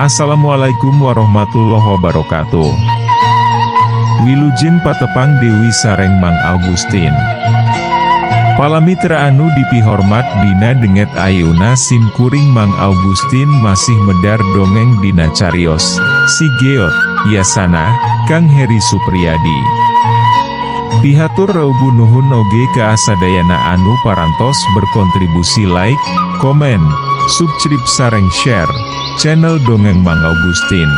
Assalamualaikum warahmatullahi wabarakatuh. Wilujeng patepang Dewi sareng Mang Augustin. Palamitra anu dipihormat, dina dinten ayeuna sim kuring Mang Augustin masih medar dongeng dina carios Si Geot, Yasana, Kang Heri Supriyadi. Pihatur reubu nuhun oge ka sadayana anu parantos berkontribusi like, komen, subscribe sareng share channel Dongeng Mang Augustin.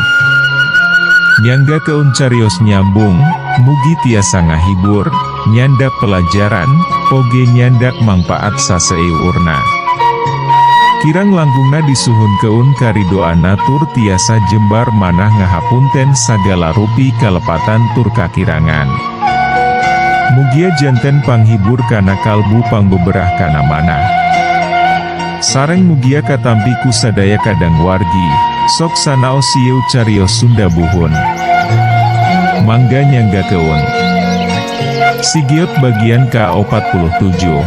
Nyanggakeun carios nyambung, mugi tiasa ngahibur, nyandak pelajaran, oge nyandak mangpaat saseueurna. Kirang langkungna disuhunkeun karidoanna tur tiasa jembar manah ngahapunten sagala rupi kalepatan tur kakirangan. Mugia janten panghibur kana kalbu, pangbeberah kana manah. Sareng mugia katampi ku sadaya kadang wargi, sok sanaos ieu carios Sunda buhun. Mangga nyanggakeun. Si Geot bagian ka-47.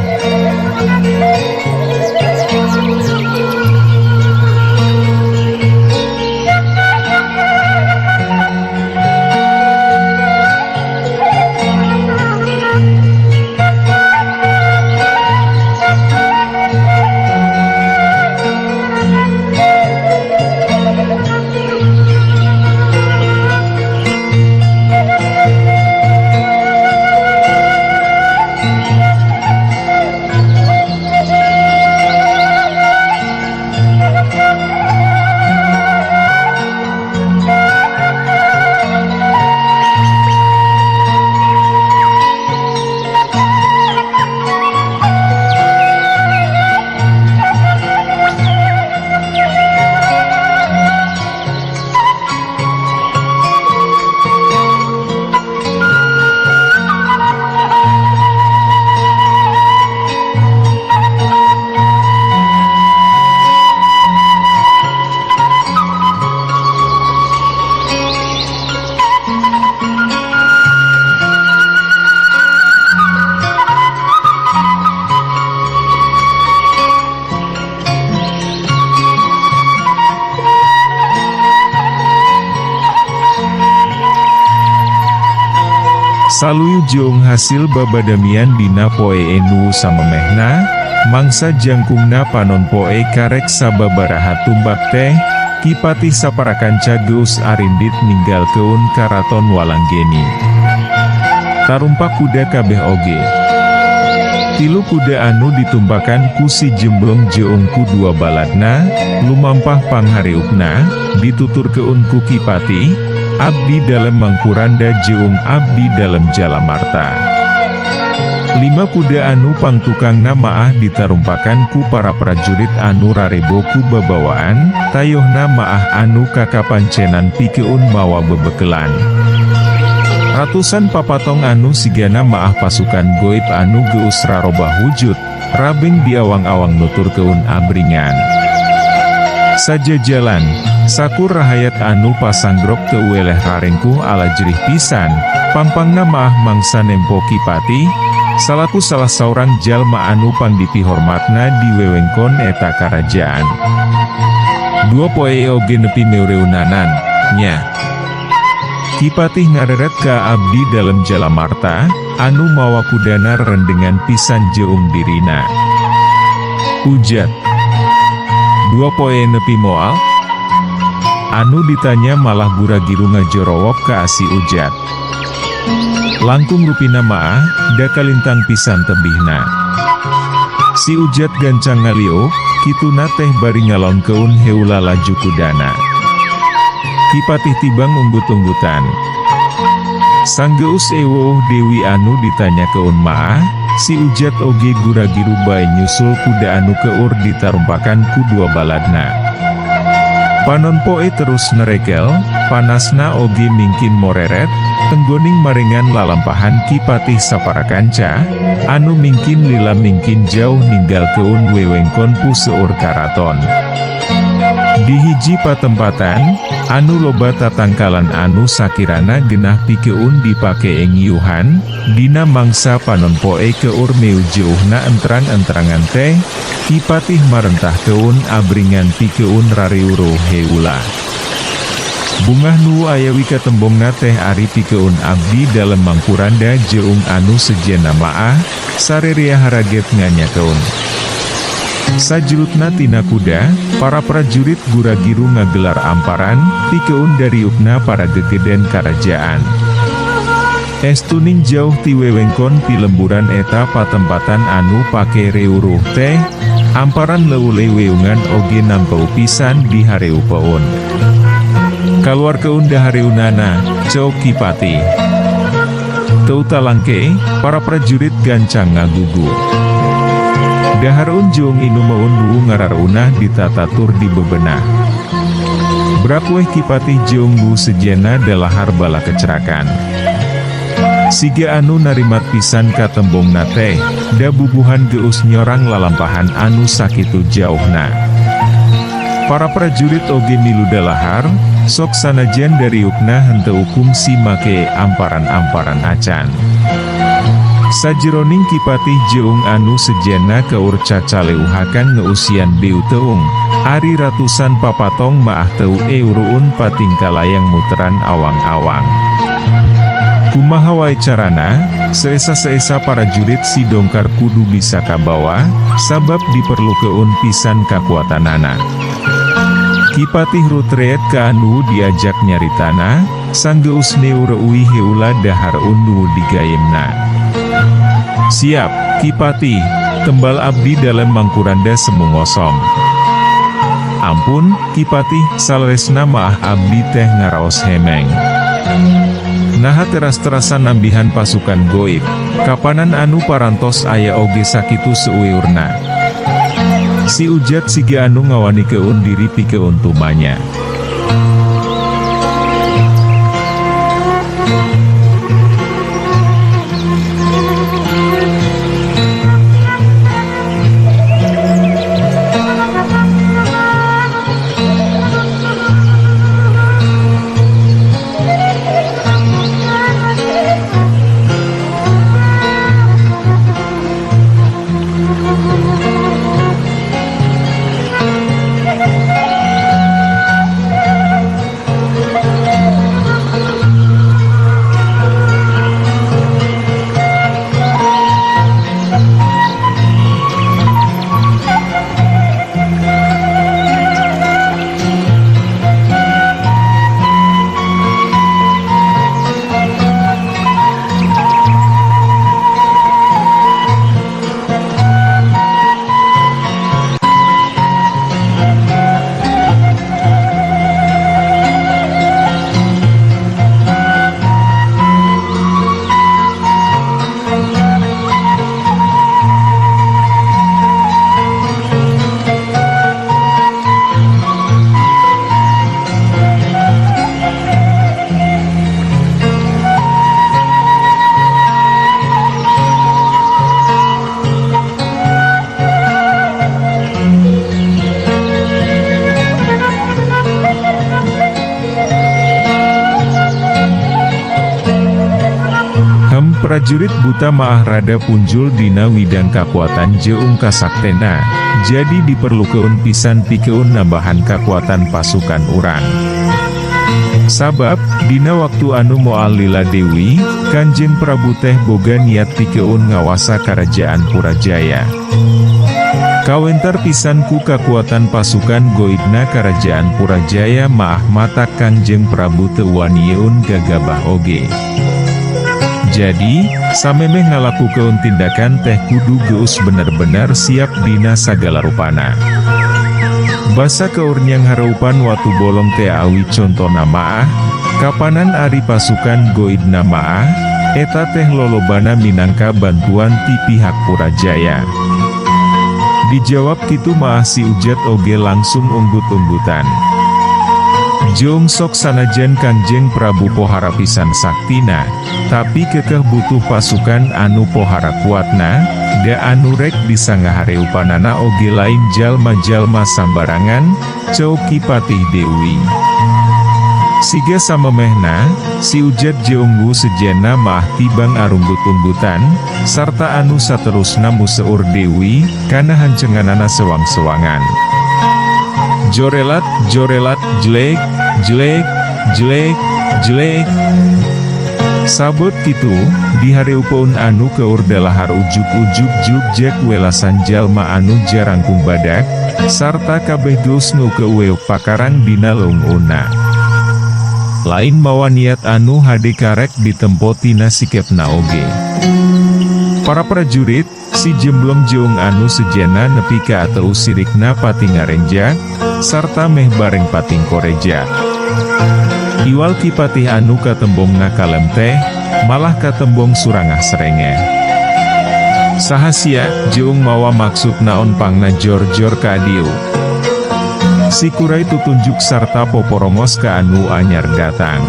Saluyu jeung hasil babadamian dina poe nu samemehna, mangsa jangkungna panon poe karek sababaraha tumbak teh, Ki Patih saparakanca geus arindit ninggalkeun Karaton Walanggeni. Tarumpak kuda kabeh oge. Tilu kuda anu ditumpakan ku si Jemblong jeung ku dua baladna, lumampah panghariupna, dituturkeun ku Ki Patih, Abdi Dalem Mangkuranda jeung Abdi Dalem Jalamarta. Lima kuda anu pangtukangna maah ditarumpakan ku para prajurit anu rarebo ku babawaan, tayohna maah anu kakapancenan pikeun mawa bebekelan. Ratusan papatong anu sigana maah pasukan goib anu geus rarobah wujud, rabeng diawang-awang nuturkeun abringan. Sajajalan, sakur rahayat anu pasanggrok teu weleh rarengkuh ala jerih pisan, pangpangna maah mangsa nempo Ki Patih, salaku salah saurang jalma anu pangdipihormatna di wewengkon eta karajaan. 2 poe oge nepi meureunanan, nya. Ki Patih ngareret ka Abdi Dalem Jalamarta, anu mawa kudana rendengan pisan jeung dirina. Ujat. 2 poe nepi moal? Anu ditanya malah gura-giru ngajorowok ka si Ujat. Langkung rupina maah, da kalintang pisan tebihna. Si Ujat gancang ngaliuk, kituna teh bari ngalonkeun heula laju kudana. Ki Patih tibang unggut-unggutan. Sanggeus eweuh deui anu ditanyakeun maah, si Ujat oge gura-giru bae nyusul kuda anu keur ditarumpakan ku dua baladna. Panon poe terus nerekel, panasna oge mingkin moreret, enggoning marengan lalampahan Ki Patih saparakanca, anu mingkin lila mingkin jauh ninggalkeun wewengkon puseur karaton. Di hiji patempatan, anu loba tatangkalan anu sakirana genah pikeun dipake ngiuhan, dina mangsa panon poe keur meujeuhna entrang-entrangan teh, Ki Patih marentahkeun abringan pikeun rariweuh heula. Bungah nu aya wikatembongna teh ari pikeun abdi dalem Mangkuranda jeung anu sejenna maah, sarerea haraget nganyakeun. Sajurutna tina kuda, para prajurit gura-giru ngagelar amparan, pikeun dariukna para gegeden karajaan. Estuning jauh ti wewengkon pilemburan eta patempatan anu pake reuruh teh, amparan leuleuweungan oge nampeu pisan dihareupeun. Kaluarkeun dahareunana, ceuk Ki Patih. Teu talangke, para prajurit gancang ngagugu. Dahareun jeung inumeun nu ngarareunah ditata tur dibebenah. Brak weh Ki Patih jeung nu sejenna dalahar balakecrakan. Siga anu narimat pisan katembongna teh, da bubuhan geus nyorang lalampahan anu sakitu jauhna. Para prajurit oge milu dalahar, sok sanajan dariukna henteu kungsi make amparan-amparan acan. Sajeroning Ki Patih jeung anu sejenna keur cacaleuhakan ngeusian beuteung, ari ratusan papatong maah teu euruun patingkalayang muteran awang-awang. Kumaha wae carana, seesa-seesa parajurit si dongkar kudu bisa kabawa, sabab diperlukeun pisan kakuatanana. Ki Patih rutreet ka anu diajak nyaritana, sanggeus neureuwi heula dahareun nu digayemna. Siap, Ki Patih, tembal abdi dalem Mangkuranda semu ngosong. Ampun, Ki Patih, saleresna maah abdi teh ngaraos hemeng. Naha teras-terasan nambihan pasukan goib, kapanan anu parantos aya oge sakitu seueurna. Si Ujat siga anu ngawanikeun diri pikeun tumanya. Hem, prajurit buta maah rada punjul dina widang kakuatan jeung kasaktena, jadi diperlukeun pisan pikeun nambahan kakuatan pasukan urang. Sabab, dina waktu anu moal lila deui, Kanjeng Prabu teh boga niat pikeun ngawasa Karajaan Purajaya. Kawentar pisan ku kakuatan pasukan goibna Karajaan Purajaya maah matak Kangjeng Prabu teu wanieun gagabah oge. Jadi, samemeh ngalakukeun tindakan teh kudu geus bener-bener siap dina sagala rupana. Basa keur nyanghareupan watu bolong teh awi contona maah, kapanan ari pasukan goibna maah, eta teh lolobana minangka bantuan ti pihak Purajaya. Dijawab kitu maah si Ujat oge langsung unggut-unggutan. Jong sok sanajan Kangjeng Prabu pohara pisan saktina, tapi kekeh butuh pasukan anu pohara kuatna, da anu rek disangahareupanana oge lain jalma-jalma sambarangan, ceuk Ki Patih Dewi. Siga samemehna, si Ujat jeunggu sejenna maah tibang arunggut-unggutan, sarta anu saterusna museur Dewi, kana hancenganana sewang-sewangan. Jorelat, jorelat, jelek, jelek, Jelek, jelek. Sabot kitu, dihareupeun anu keur dalahar ujug-ujug jugjeg welasan jalma anu jarangkung badak, sarta kabeh geus ngeukeuyeup pakarang dina leungeunna. Lain mawa niat anu hade karek ditempo tina sikepna oge. Para prajurit, si jemblong jeung anu sejenna nepi ka ateu sirikna pating ngarenjak, sarta meh bareng pating koreja. Iwal Ki Patih anu katembong ngakalem teh, malah katembong surangah serengeh. Saha sia, jeung mawa maksud naon pangna jor-jor ka dieu? Si kurai tutunjuk sarta poporongos ka anu anyar datang.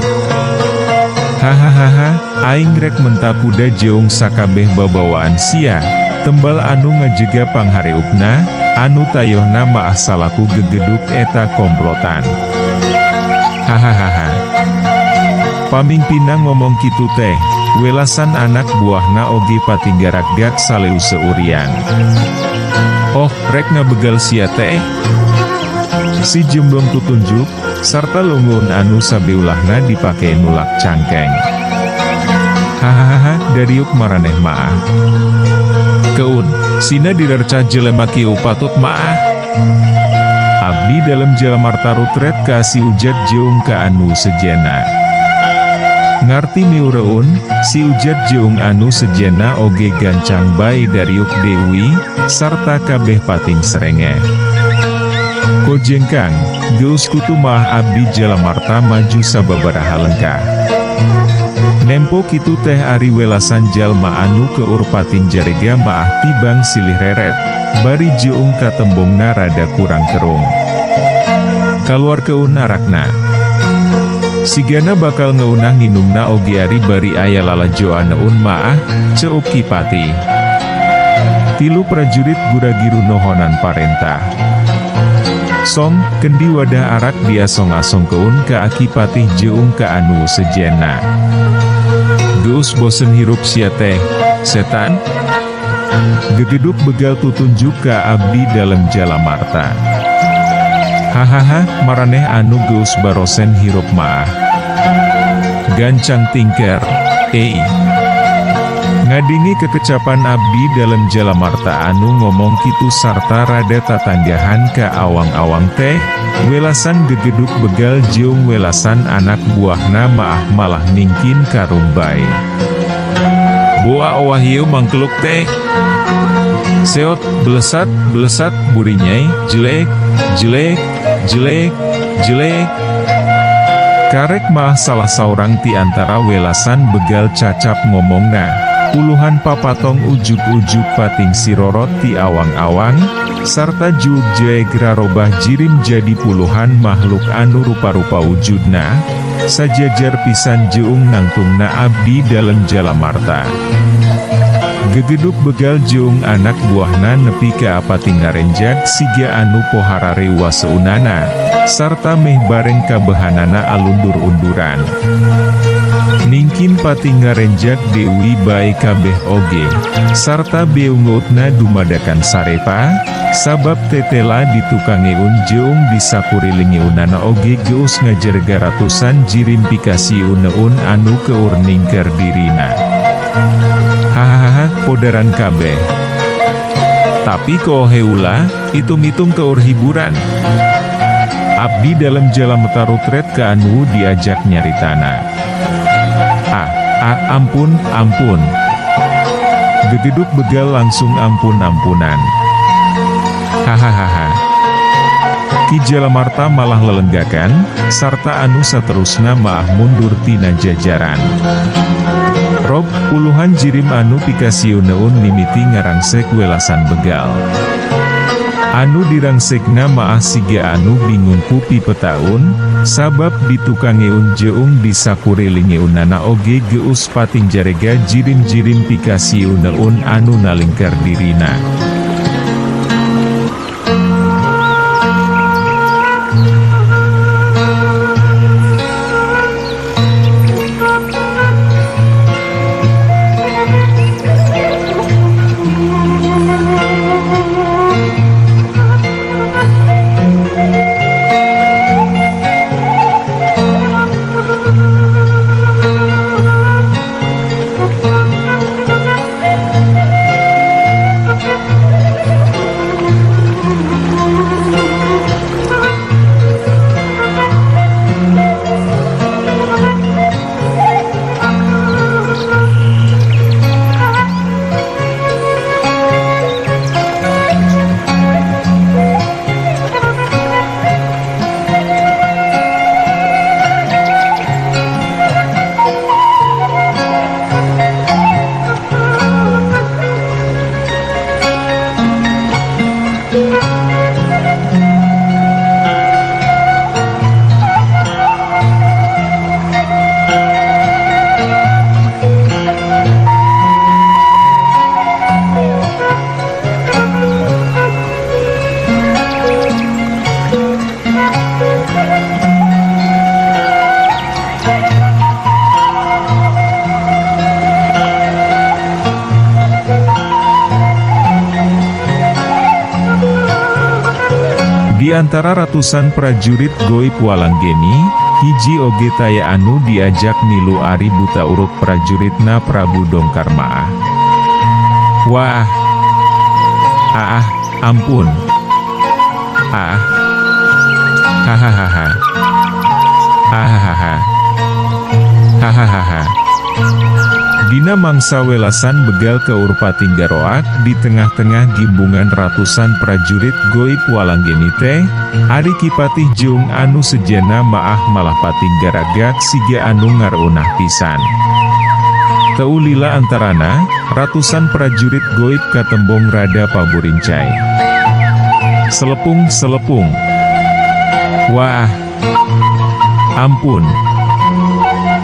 Hahaha, aing rek menta kuda jeung sakabeh babawaan sia, tembal anu ngajega panghareupna, anu tayohna maah salaku gegeduk eta komplotan. Hahaha. Pamingpinna ngomong kitu teh, welasan anak buahna oge patinggarakgak saleu seurian. Oh, rek ngabegal sia teh? Si jemblong tutunjuk, sarta leungeun anu sabeulahna dipake nulak cangkeng. Hahaha, dariuk maraneh maah. Keun, sina dirercah jelema kieu patut maah. Abdi dalem Jalamarta rutret ka si ujat jeung ka anu sejenna. Ngarti miureun, si ujat jeung anu sejenna oge gancang bae dariuk Dewi, sarta kabeh pating serengeh. Kojengkang, geus kutu maah abdi Jalamarta maju sababaraha lengkah. Nempo kitu teh ari welasan jalma anu keur pating jarega maah tibang silih reret, bari jeung katembongna rada kurang kerung. Kaluarkeun arakna. Sigana bakal ngeunah nginumna oge ari bari aya lalajoaneun maah, ceuk Ki Patih. Tilu prajurit gura-giru nohonan parentah. Song, kendi wadah arak diasong-asongkeun ka Aki Patih jeung ka anu sejenna. Geus bosen hirup sia teh, setan? Gegeduk begal tutunjuk ka abdi dalem Jalamarta. Hahaha, maraneh anu geus barosen hirup maah. Gancang tingker, ei. Ngadenge kekecapan abdi dalem Jalamarta anu ngomong kitu sarta rada tatanggahan ka awang-awang teh, welasan gegeduk begal jeung welasan anak buahna maah malah ningkin karumbai. Boa owah ieu mangkeluk teh. Seot, belesat, belesat, burinyai, jelek, jelek, jelek, jelek. Karek mah salah saurang ti antara welasan begal cacap ngomongna, puluhan papatong ujug-ujug pating sirorot ti awang-awang, sarta juug jeeg rarobah jirim jadi puluhan makhluk anu rupa-rupa wujudna, sajajar pisan jeung nangtungna abdi dalem Jalamarta. Gegeduk begal jeung anak buahna nepi ka apating ngarenjak siga anu poharare waseunana, sarta meh bareng kabehanana alundur-unduran. Ningkin pating ngarenjak Dewi bae kabeh oge, sarta beungeutna dumadakan sarepa, sabab tetela ditukangeun jeung disakurilingeunana oge geus ngajerega ratusan jirim pikasieuneun anu keur ningker dirina. Hahaha, podaran kabeh. Tapi koheula, hitung-hitung keur hiburan. Abdi dalem Jalamarta rutret ka anu diajak nyaritana. Ah, ah, ampun, ampun. Gegeduk begal langsung ampun-ampunan. Hahaha. Ki Jalamarta malah lelenggakan, sarta anu saterusna maah mundur tina jajaran. Rob, puluhan jirim anu pikasieuneun mimiti ngarangsek welasan begal. Anu dirangsekna maah siga anu bingung ku pipetaun, sabab ditukangeun jeung disakurilingeunana oge geus pating jarega jirim-jirim pikasieuneun anu nalingkar dirina. Di antara ratusan prajurit goib Walanggeni, hiji oge taya anu diajak milu ari buta urut prajuritna Prabu Dongkar maah. Wah! Aah, ampun! Ah! Hahaha. Hahaha. Hahaha. Dina mangsa welasan begal keur patinggaroak di tengah-tengah gimbungan ratusan prajurit goib Walanggeni teh, ari Ki Patih Jeung anu sejenna maah malah patinggaragak siga anu ngareunah pisan. Teu lila antarana, ratusan prajurit goib katembong rada paburincay. Selepung-selepung. Wah! Ampun!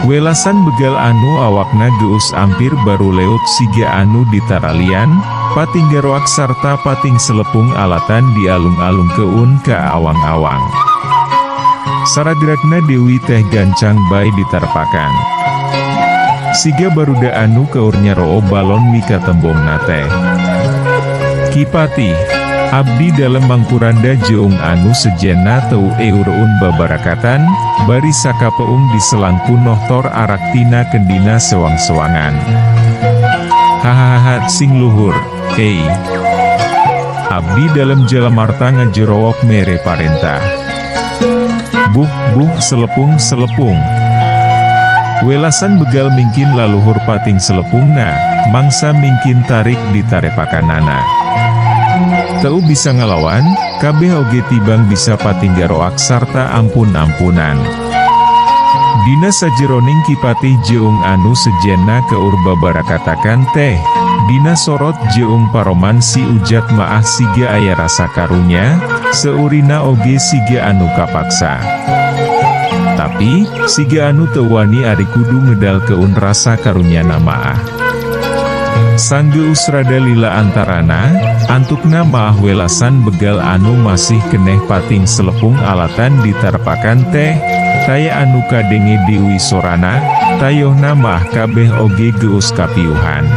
Welasan begal anu awakna geus ampir baruleut siga anu ditaralian, patinggaroak sarta pating selepung alatan dialung-alungkeun ka awang-awang. Saragerakna Dewi teh gancang bae ditarepakan. Siga baruda anu keur nyaroo balon mikatembongna teh. Ki Patih, abdi dalem Mangkuranda Jeung anu sejenna teu eureun babarakatan, bari sakapeung diselang ku nohtor arak tina kendina sewang-sewangan. Hahaha, sing luhur, ei. Abdi dalem Jalamarta ngajerowok mere parentah. Buh, buh, selepung, selepung. Welasan begal mingkin laluhur pating selepungna, mangsa mingkin tarik ditarepakanana. Teu bisa ngalawan, kabeh oge tibang bisa patinggaroak sarta ampun-ampunan. Dina sajeroning Ki Patih Jeung anu sejenna keur babarakatakan teh, dina sorot Jeung paroman si ujat maah siga aya rasa karunya, seurina oge siga anu kapaksa. Tapi, siga anu teu wani ari kudu ngedalkeun rasa karunyana maah. Sanggeus rada lila antarana, antukna maah welasan begal anu masih keneh pating selepung alatan ditarepakan teh, taya anu kadenge deui sorana, tayohna maah kabeh oge geus kapiuhan.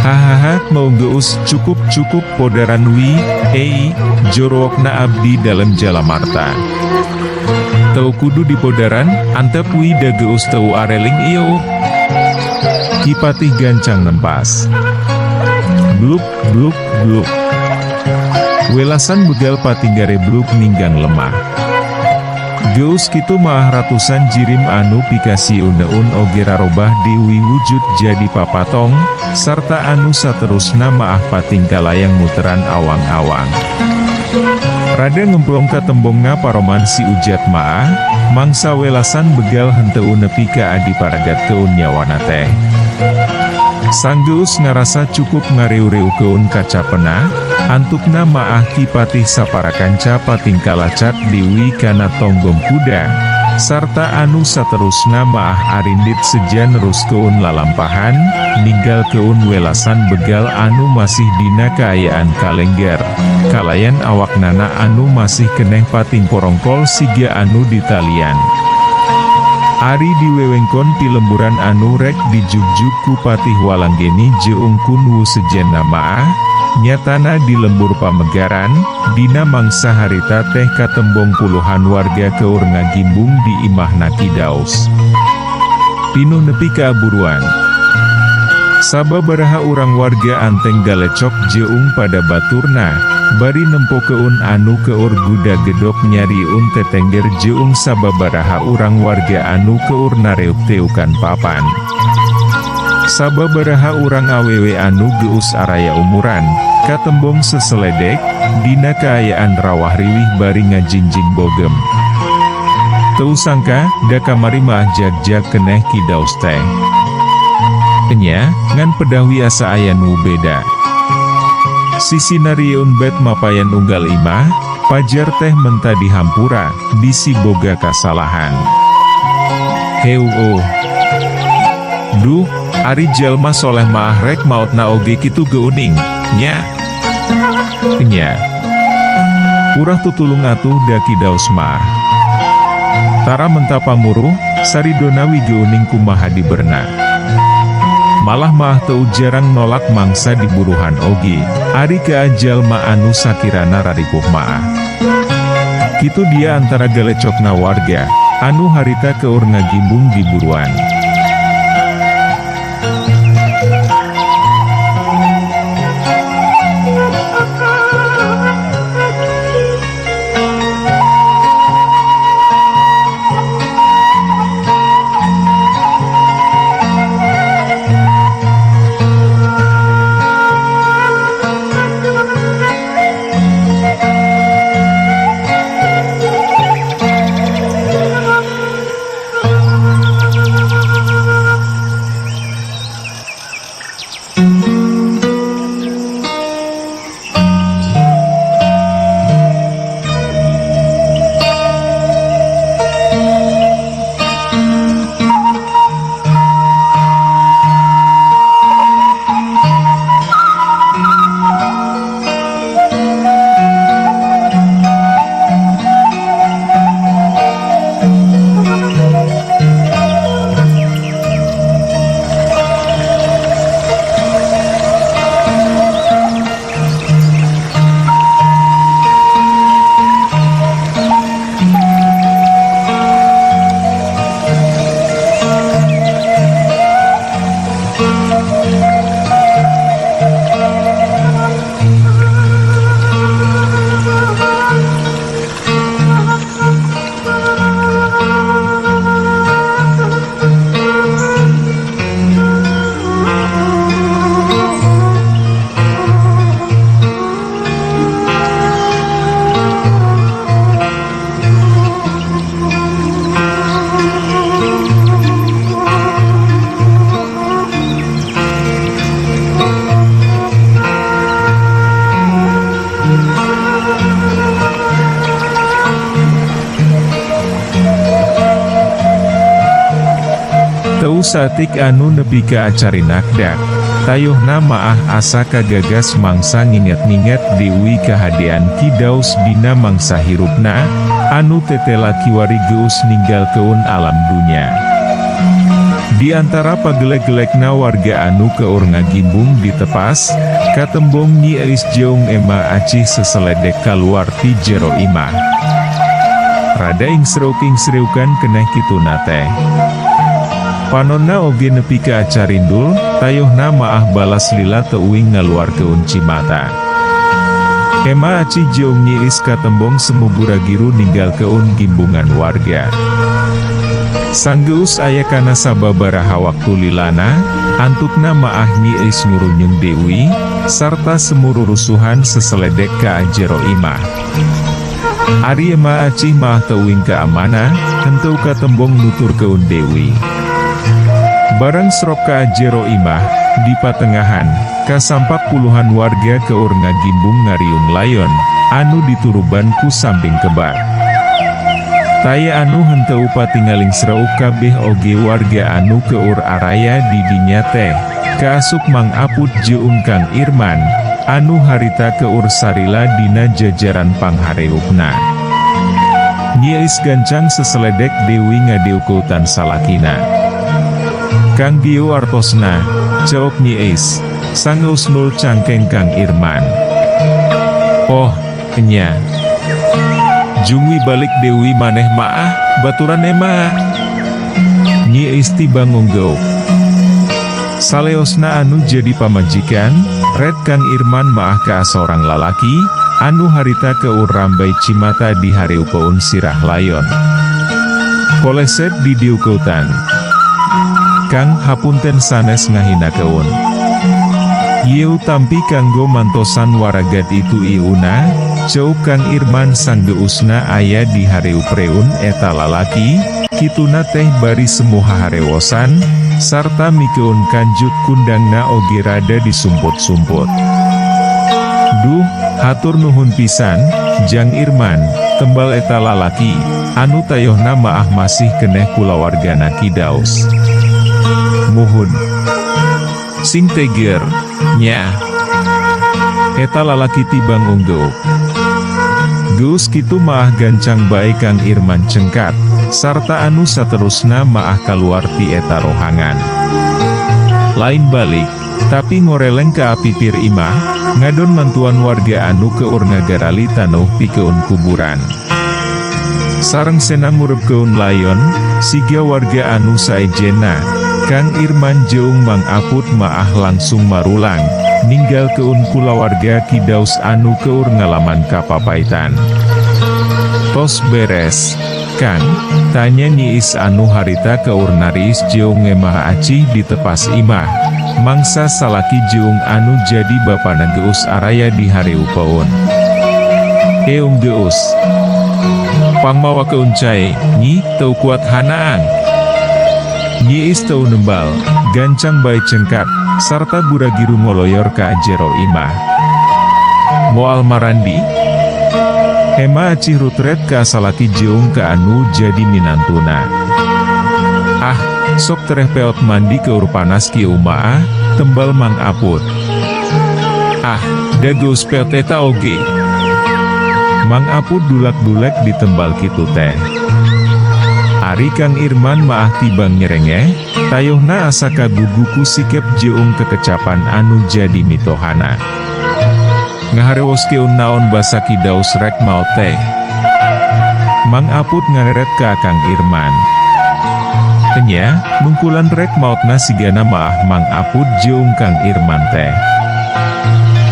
Hahaha, mau geus cukup-cukup podaran wi, ei, jorowokna abdi dalem Jalamarta. Teu kudu dipodaran, antep wi da geus teu areling ieu. Ki Patih gancang nempas. Bluk, bluk, bluk. Welasan begal patinggarebluk ninggang lemah. Geus kitu maah ratusan jirim anu pikasieuneun oge rarobah deui wujud jadi papatong, sarta anu saterusna maah patingkalayang muteran awang-awang. Rada ngemplong katembongna paroman si ujat maah, mangsa welasan begal henteu nepi ka adiparagatkeun nyawana teh. Sanggeus ngarasa cukup ngareu-reukeun kacapena, antukna maah Ki Patih saparakanca patingkalacat deui kana tonggong kuda, sarta anu saterusna maah arindit seja neruskeun lalampahan, ninggalkeun welasan begal anu masih dina kaayaan kalengger, kalayan awaknana anu masih keneh pating porongkol siga anu ditalian. Ari di wewengkon pilemburan anu rek dijugjug ku Patih Walanggeni Jeung Kunwu sejenna maah, nyatana di lembur pamegaran, dina mangsa harita teh katembong puluhan warga keur ngagimbung di imahna Ki Daus. Pinuh nepi ka aburuan. Sababaraha urang warga anteng galecok jeung pada baturna, bari nempokeun anu keur guda gedok nyariun tetengger jeung sababaraha urang warga anu keur nareuk teukan papan. Sababaraha urang awewe anu geus araya umuran, katembong seseledek, dina kaayaan rawah riwih bari ngajingjing bogem. Teu sangka, da kamari mah jag-jag keneh Ki Daus teh. Enya, ngan pedah wi asa aya nu beda. Sisinarieun bet mapayan unggal imah, pajar teh menta dihampura, bisi boga kasalahan. Heueuh. Duh, ari jalma soleh maah rek maotna oge kitu geuning, nya. Enya. Urah tutulung atuh da Ki Daus mah. Tara menta pamuruh, saridona wi geuning kumaha diberna. Malah maah teu jarang nolak mangsa diburuhan oge, ari ka jalma anu sakirana raripuh maah. Kitu dia antara galecokna warga, anu harita keur ngagimbung di buruan. Teu saeutik anu nepi ka acarinakdak, tayohna maah asa kagagas mangsa nginget-nginget deui kahadean Ki Daus dina mangsa hirupna, anu tetela kiwari geus ninggalkeun alam dunya. Di antara pagelek-gelekna warga anu keur ngagimbung ditepas, katembong Nyi Eis jeung Ema Acih seseledek kaluar ti jero imah. Rada ingsreuk-ingsreukan keneh kituna teh. Panonna oge nepi ka acarindul, tayohna maah balas lila teu uing ngaluarkeun cimata. Ema Acih jeung Nyi Eis katembong semu buragiru ninggalkeun gimbungan warga. Sanggeus aya kana sababaraha waktu lilana, antukna maah Nyi Eis ngurunyung deui, sarta semu rurusuhan seseledek ka jero imah. Ari Ema Acih maah teu uing ka amana, henteu katembong nuturkeun deui. Barang srok ka jero imah, di patengahan, kasampak puluhan warga keur ngagimbung ngariung layon, anu dituruban ku samping kebak. Taya anu henteu patingaling sreuk kabeh oge warga anu keur araya di dinya teh, kaasup Mang Aput jeung Kang Irman, anu harita keur sarila dina jajaran panghareupna. Nyi Eis gancang seseledek deui ngadiukeutan salakina. Kang Gio artosna, ceuk Nyi Eis, sangeus nul cangkeng Kang Irman. Oh, enya. Jungwi balik deui maneh maah, baturan Ema. Nyi Eis tiba ngonggeuk. Saleosna anu jadi pamajikan, red Kang Irman maah ka seorang lalaki, anu harita keur rambay cimata di hareupeun sirah layon. Koleset di diukeutan. Kang, hapunten sanes ngahinakeun. Ieu tampi kanggo mantosan waragad itu iuna, ceuk Kang Irman sanggeusna aya di hareupreun eta lalaki, kituna teh bari semu haharewosan, sarta mikeun kanjut kundangna oge rada disumput-sumput. Duh, hatur nuhun pisan, Jang Irman, tembal eta lalaki, anu tayohna maah masih keneh kulawargana Ki Daus. Muhun. Sing teger, nya. Eta lalaki tiba ngunggeuk. Geus kitu maah gancang bae Kang Irman cengkat, sarta anu saterusna maah kaluar ti eta rohangan. Lain balik, tapi ngoreleng ka pipir imah, ngadon mantuan warga anu keur ngagarali taneuh pikeun kuburan. Sareng sena ngurebkeun layon, siga warga anu saejenna, Kang Irman jeung Mang Aput maah langsung marulang, ninggalkeun kulawarga Ki Daus anu keur ngalaman kapapaitan. "Tos beres, Kang?" tanya Nyi Is anu harita keur nariis jeung Emah Acih di tepas imah, mangsa salaki jeung anu jadi bapana geus araya di hareupeun. "Eung geus. Pangmawakeun cai, Nyi, teu kuat hanaang." Nyi Is teu nembal, gancang bae cengkat, sarta buragiru ngoloyor ka jero imah. "Moal marandi?" Ema Acih rutret ka salaki jeung ka anu jadi minantuna. "Ah, sok tereh peot mandi keur panas kieu maah," tembal Mang Aput. "Ah, da geus peot eta oge." Mang Aput dulak-dulek ditembal kitu teh. Ari Kang Irman maah tibang nyerengeh, tayohna asa kagugu ku sikep jeung kekecapan anu jadi mitohana. "Ngaharewoskeun naon basa Ki Daus rek maot teh?" Mang Aput ngaheret ka Kang Irman. Enya, nungkulan rek maotna sigana maah Mang Aput jeung Kang Irman teh.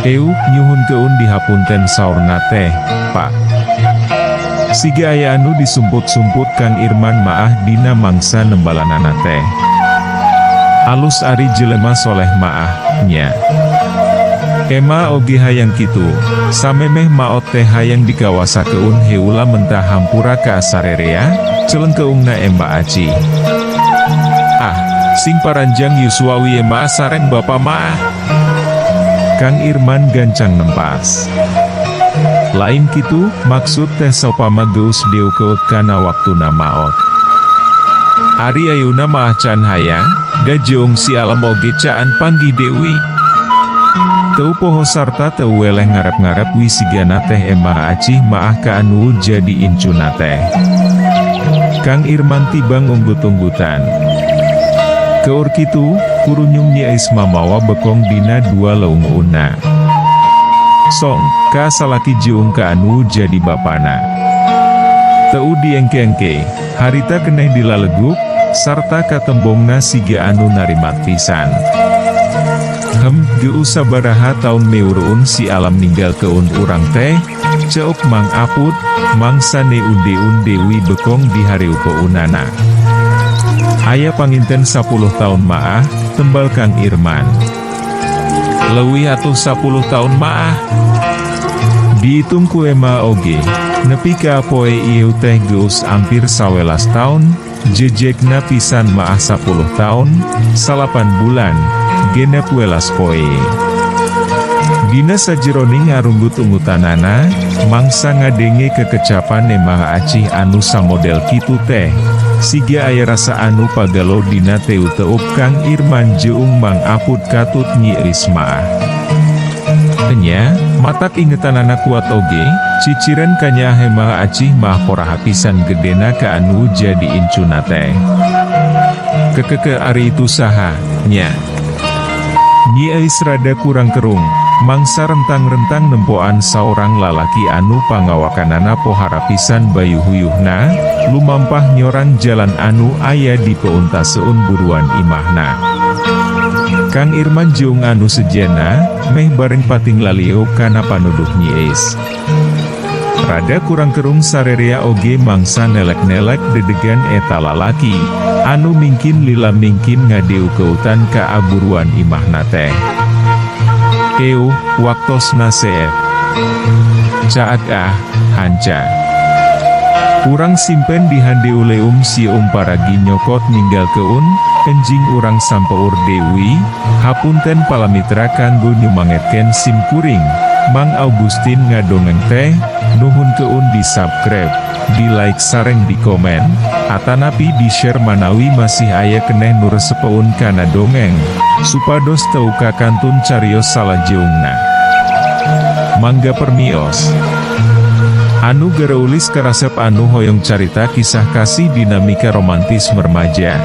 "Eu, nyuhunkeun dihapunten saurna teh, Pak." Siga aya anu disumput-sumput Kang Irman maah dina mangsa nembalanana teh. "Alus ari jelema soleh maah, nya. Ema oge hayang kitu, samemeh maot teh hayang dikawasakeun heula mentah hampura ka sarerea," celengkeungna Emma Acih. "Ah, sing paranjang yuswawi ema sareng bapa maah." Kang Irman gancang nempas. "Lain kitu, maksud teh saupama geus deukeut kana waktuna maot. Ari ayeuna maah can hayang, da jeung si Alam oge caan panggih deui." Teu poho sarta teu weleh ngarep-ngarep wi sigana teh Emma Acih maah ka anu jadi incuna teh. Kang Irman tibang unggut-unggutan. Keur kitu, kurunyung Nyi Ais mamawa bekong dina dua leungeunna. Song, ka salaki jeung ka anu jadi bapana. Teu diengke-engke, harita keneh dilaleguk, sarta katembongna siga anu narimat pisan. "Hem, geus sabaraha taun meureun si Alam ninggalkeun urang teh?" ceuk Mang Aput, mangsa neundeun deui bekong di hareupeunana. "Aya panginten 10 taun maah," tembal Kang Irman. "Leuwih atuh 10 taun maah. Diitung ku ema oge, nepi ka poe ieu teh geus ampir 11 taun, jejegna pisan maah 10 taun, 9 bulan, 16 poe." Dina sajeroning arunggut-unggutanana, mangsa ngadenge kekecapan Emah Acih anu samodel kitu teh, siga aya rasa anu pagalo dina teu-teup Kang Irman jeung Mang Aput katut Nyi Eis maah. Enya, matak ingetanana kuat oge, ciciren kanyaah Emah Acih mah poraha pisan gedena ka anu jadi incuna teh. "Kekeke ari itu saha, nya?" Nyi Eis rada kurang kerung, mangsa rentang-rentang nempoan saorang lalaki anu pangawakanana pohara pisan bayuh-huyuhna, lumampah nyorang jalan anu aya di peuntaseun buruan imahna. Kang Irman jeung anu sejenna, meh bareng pating lalio kana panuduh Nyi Eis. Rada kurang kerung sarerea oge mangsa nelek-nelek dedegan eta lalaki, anu mingkin lila mingkin ngadeukeutan ka aburuan imahna teh. Euh, waktosna seep. Caag ah, hanca. Urang simpen di handeuleum sium paragi nyokot ninggalkeun, enjing urang sampeur deui, hapunten palamitra kanggo nyumangetkeun sim kuring, Mang Augustin ngadongeng teh, nuhunkeun di subscribe, di like sareng di komen, atanapi di share manawi masih aya keneh nu resepeun kana dongeng, supados teu kakantun carios salajeungna. Mangga permios. Anu gareulis karasep anu hoyong carita kisah kasih dinamika romantis remaja.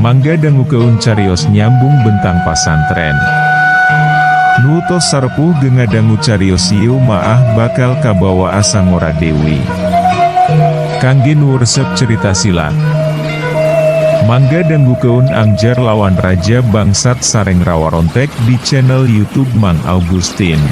Mangga dangukeun carios nyambung bentang pasantren. Nu tos sarepuh ge ngadangu carios ieu maah bakal kabawa asa ngora deui. Kangge nu resep cerita silat, mangga dangukeun Amjar lawan Raja Bangsat sareng Rawarontek di channel YouTube Mang Augustin.